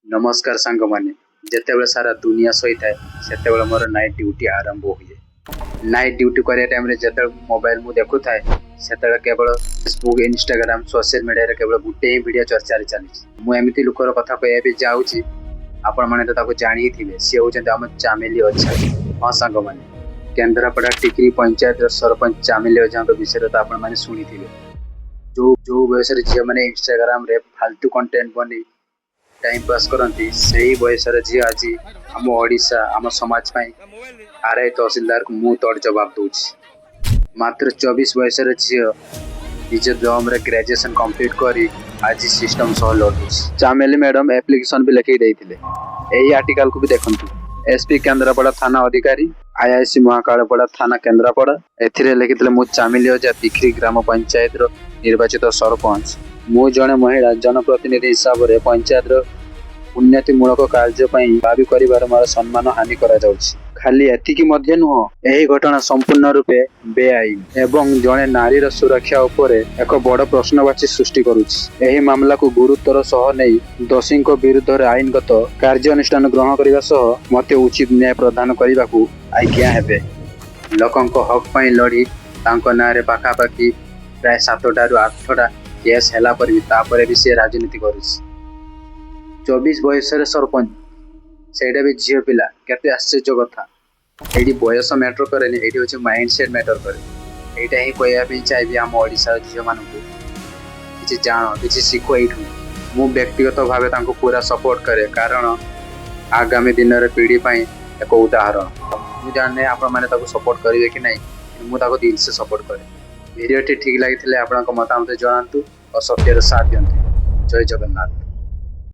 ନମସ୍କାର ସାଙ୍ଗମାନେ। ଯେତେବେଳେ ସାରା ଦୁନିଆ ଶୋଇଥାଏ, ସେତେବେଳେ ମୋର ନାଇଟ୍ ଡ୍ୟୁଟି ଆରମ୍ଭ ହୁଏ। ନାଇଟ୍ ଡ୍ୟୁଟି କରିବା ଟାଇମ୍ରେ ଯେତେବେଳେ ମୋବାଇଲ ମୁଁ ଦେଖୁଥାଏ, ସେତେବେଳେ କେବଳ ଫେସବୁକ୍, ଇନଷ୍ଟାଗ୍ରାମ, ସୋସିଆଲ ମିଡ଼ିଆରେ କେବଳ ଗୋଟେ ହିଁ ଭିଡ଼ିଓ ଚର୍ଚ୍ଚାରେ ଚାଲିଛି। ମୁଁ ଏମିତି ଲୋକର କଥା କହିବା ପାଇଁ ଯାଉଛି, ଆପଣମାନେ ତ ତାକୁ ଜାଣି ହିଁ ଥିବେ। ସିଏ ହେଉଛନ୍ତି ଆମ ଚାମେଲି ଓଝା। ହଁ ସାଙ୍ଗମାନେ, କେନ୍ଦ୍ରାପଡ଼ା ଟିକିରି ପଞ୍ଚାୟତର ସରପଞ୍ଚ ଚାମେଲି ଓଝାଙ୍କ ବିଷୟରେ ତ ଆପଣମାନେ ଶୁଣିଥିବେ। ଯୋଉ ଯୋଉ ବୟସରେ ଝିଅମାନେ ଇନଷ୍ଟାଗ୍ରାମରେ ଫାଲତୁ କଣ୍ଟେଣ୍ଟ ବନେଇ ଟାଇମ୍ ପାସ୍ କରନ୍ତି, ସେହି ବୟସର ଝିଅ ଆଜି ଆମ ଓଡ଼ିଶା, ଆମ ସମାଜ ପାଇଁ ଆର୍ଆଇ, ତହସିଲଦାରକୁ ମୁହଁ ତୋଡ଼ ଜବାବ ଦଉଛି। ମାତ୍ର 24 ବୟସର ଝିଅ ନିଜ ଦମରେ ଗ୍ରାଜୁଏସନ୍ କମ୍ପ୍ଲିଟ୍ କରି ଆଜି ସିଷ୍ଟମ ସହ ଲଢୁଛି। ଚାମେଲି ମ୍ୟାଡମ ଆପ୍ଲିକେସନ ବି ଲେଖିକି ଦେଇଥିଲେ। ଏହି ଆର୍ଟିକାଲକୁ ବି ଦେଖନ୍ତୁ। ଏସପି, କେନ୍ଦ୍ରାପଡ଼ା ଥାନା ଅଧିକାରୀ, ଆଇଆଇସି, ମହାକାଳପଡ଼ା ଥାନା, କେନ୍ଦ୍ରାପଡ଼ା। ଏଥିରେ ଲେଖିଥିଲେ, ମୁଁ ଚାମେଲି ଓଝା, ତିଖିରି ଗ୍ରାମ ପଞ୍ଚାୟତର ନିର୍ବାଚିତ ସରପଞ୍ଚ। ମୁଁ ଜଣେ ମହିଳା ଜନପ୍ରତିନିଧି ହିସାବରେ ପଞ୍ଚାୟତର ଉନ୍ନତିମୂଳକ କାର୍ଯ୍ୟ ପାଇଁ ଦାବି କରିବାର ମୋର ସମ୍ମାନ ହାନି କରାଯାଉଛି। ଖାଲି ଏତିକି ମଧ୍ୟ ନୁହଁ, ଏହି ଘଟଣା ସମ୍ପୂର୍ଣ୍ଣ ରୂପେ ବେଆଇନ ଏବଂ ଜଣେ ନାରୀର ସୁରକ୍ଷା ଉପରେ ଏକ ବଡ଼ ପ୍ରଶ୍ନବାଚୀ ସୃଷ୍ଟି କରୁଛି। ଏହି ମାମଲାକୁ ଗୁରୁତ୍ୱର ସହ ନେଇ ଦୋଷୀଙ୍କ ବିରୁଦ୍ଧରେ ଆଇନଗତ କାର୍ଯ୍ୟାନୁଷ୍ଠାନ ଗ୍ରହଣ କରିବା ସହ ମୋତେ ଉଚିତ ନ୍ୟାୟ ପ୍ରଦାନ କରିବାକୁ ଆଜ୍ଞା ହେବେ। ଲୋକଙ୍କ ହକ୍ ପାଇଁ ଲଢ଼ି ତାଙ୍କ ନାଁରେ ପାଖାପାଖି ପ୍ରାୟ 7ଟାରୁ 8ଟା କେସ୍ ହେଲା ପରେ ବି, ତାପରେ ବି ସେ ରାଜନୀତି କରୁଛି। 24 ବୟସରେ ସରପଞ୍ଚ, ସେଇଟା ବି ଝିଅ ପିଲା। କେତେ ଆଶ୍ଚର୍ଯ୍ୟ କଥା! ଏଇଠି ବୟସ ମ୍ୟାଟର କରେନି, ଏଇଠି ହେଉଛି ମାଇଣ୍ଡ ସେଟ୍ ମ୍ୟାଟର କରେ। ଏଇଟା ହିଁ କହିବା ପାଇଁ ଚାହିଁବି ଆମ ଓଡ଼ିଶାର ଝିଅମାନଙ୍କୁ, କିଛି ଜାଣ, କିଛି ଶିଖ ଏଇଠୁ। ମୁଁ ବ୍ୟକ୍ତିଗତ ଭାବେ ତାଙ୍କୁ ପୁରା ସପୋର୍ଟ କରେ, କାରଣ ଆଗାମୀ ଦିନରେ ପିଢ଼ି ପାଇଁ ଏକ ଉଦାହରଣ। ମୁଁ ଜାଣିନି ଆପଣମାନେ ତାକୁ ସପୋର୍ଟ କରିବେ କି ନାହିଁ, କିନ୍ତୁ ମୁଁ ତାକୁ ଦିଲ ସେ ସପୋର୍ଟ କରେ। ଭିଡ଼ିଓଟି ଠିକ୍ ଲାଗିଥିଲେ ଆପଣଙ୍କ ମତାମତ ଜଣାନ୍ତୁ ଓ ସତ୍ୟର ସାଥ ଦିଅନ୍ତୁ। ଜୟ ଜଗନ୍ନାଥ।